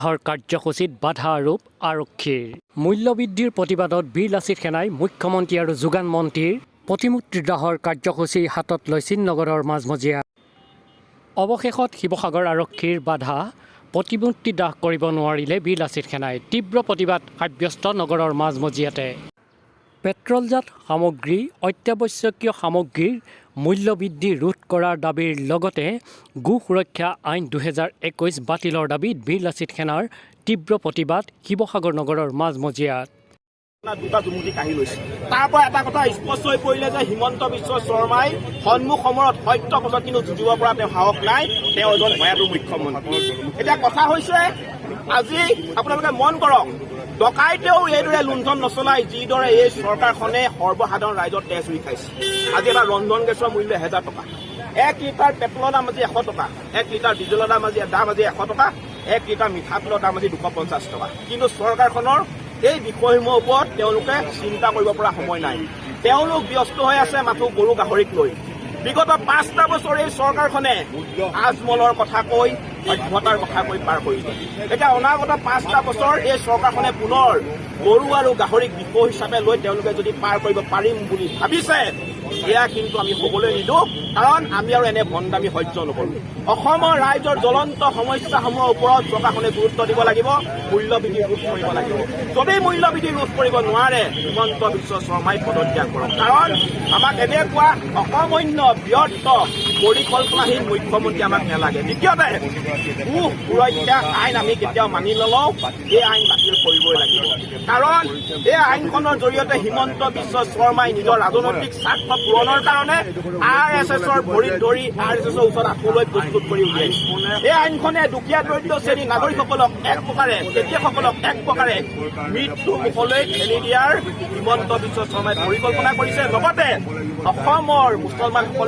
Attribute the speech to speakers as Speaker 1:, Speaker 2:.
Speaker 1: কাৰ্যসূচীত বাধা আৰোপ আৰক্ষীৰ। মূল্যবৃদ্ধিৰ প্ৰতিবাদত বীৰ লাচিত সেনাই মুখ্যমন্ত্ৰী আৰু যোগান মন্ত্ৰীৰ প্ৰতিমূৰ্তি দাহৰ কাৰ্যসূচী হাতত লৈছিল নগৰৰ মাজমজিয়াত। অৱশেষত শিৱসাগৰ আৰক্ষীৰ বাধা, প্ৰতিমূৰ্তি দাহ কৰিব নোৱাৰিলে বীৰ লাচিত সেনাই। তীব্ৰ প্ৰতিবাদ সাব্যস্ত নগৰৰ মাজমজিয়াতে। পেট্ৰলজাত সামগ্ৰী, অত্যাৱশ্যকীয় সামগ্ৰীৰ মূল্যবৃদ্ধি ৰোধ কৰাৰ দাবীৰ লগতে গো সুৰক্ষা আইন 2021 বাতিলৰ দাবীত বীৰ লাচিত সেনাৰ তীব্ৰ প্ৰতিবাদ শিৱসাগৰ নগৰৰ মাজমজিয়াত।
Speaker 2: দুটা জুমুঠি কাঢ়ি লৈছে। তাৰ পৰা এটা কথা স্পষ্ট হৈ পৰিলে যে হিমন্ত বিশ্ব শৰ্মাই সন্মুখ সমৰত সত্য পথত কিন্তু যুঁজিব পৰা তেওঁ সাহস নাই। তেওঁ এজন ভয়াতুৰ মুখ্যমন্ত্ৰী। এতিয়া কথা হৈছে, আজি আপোনালোকে মন কৰক, ডকাইতেও এইদৰে লুণ্ঠন নচলায়, যিদৰে এই চৰকাৰখনে সৰ্বসাধাৰণ ৰাইজৰ তেজ চুহি খাইছে। আজি এটা ৰন্ধন গেছৰ মূল্য 1000 টকা, 1 লিটাৰ পেট্ৰলৰ দাম আজি 100 টকা, 1 লিটাৰ ডিজেলৰ দাম আজি 100 টকা, 1 লিটাৰ মিঠাতেলৰ দাম আজি 250 টকা। কিন্তু চৰকাৰখনৰ এই বিষয়সমূহৰ ওপৰত তেওঁলোকে চিন্তা কৰিব পৰা সময় নাই। তেওঁলোক ব্যস্ত হৈ আছে মাথো গৰু গাহৰিক লৈ। বিগত 5টা বছৰ এই চৰকাৰখনে আজমলৰ কথা কৈ, সভ্যতাৰ কথা কৈ পাৰ কৰিলে। এতিয়া অনাগত 5টা বছৰ এই চৰকাৰখনে পুনৰ গৰু আৰু গাহৰিক বিষয় হিচাপে লৈ তেওঁলোকে যদি পাৰ কৰিব পাৰিম বুলি ভাবিছে, এয়া কিন্তু আমি হ'বলৈ নিদিওঁ। কাৰণ আমি আৰু এনে ভণ্ডামি সহ্য নকৰোঁ। অসমৰ ৰাইজৰ জ্বলন্ত সমস্যাসমূহৰ ওপৰত চৰকাৰখনে গুৰুত্ব দিব লাগিব, মূল্যবৃদ্ধি ৰোধ কৰিব লাগিব। যদি মূল্যবৃদ্ধি ৰোধ কৰিব নোৱাৰে, হিমন্ত বিশ্ব শৰ্মাই পদত্যাগ কৰক। কাৰণ আমাক এনেকুৱা অকৰ্মণ্য, ব্যৰ্থ, পৰিকল্পনাহীন মুখ্যমন্ত্ৰী আমাক নালাগে। দ্বিতীয়তে, গো সুৰক্ষা আইন আমি কেতিয়াও মানি নলওঁ। এই আইন বাতিল কৰিবই লাগিব। কাৰণ এই আইনখনৰ জৰিয়তে হিমন্ত বিশ্ব শৰ্মাই নিজৰ ৰাজনৈতিক স্বাৰ্থ পূৰণৰ কাৰণে আৰএছএছৰ ভৰিত ধৰি, আৰএছএছৰ ওচৰত আঁঠু লৈ প্ৰস্তুত কৰি উলিয়াইছে। এই আইনখনে দুখীয়া দৰিদ্ৰ শ্ৰেণীৰ নাগৰিকসকলক এক প্ৰকাৰে, খেতিয়কসকলক এক প্ৰকাৰে মৃত্যু মুখলৈ ঠেলি দিয়াৰ হিমন্ত বিশ্ব শৰ্মাই পৰিকল্পনা কৰিছে। লগতে অসমৰ মুছলমানসকলে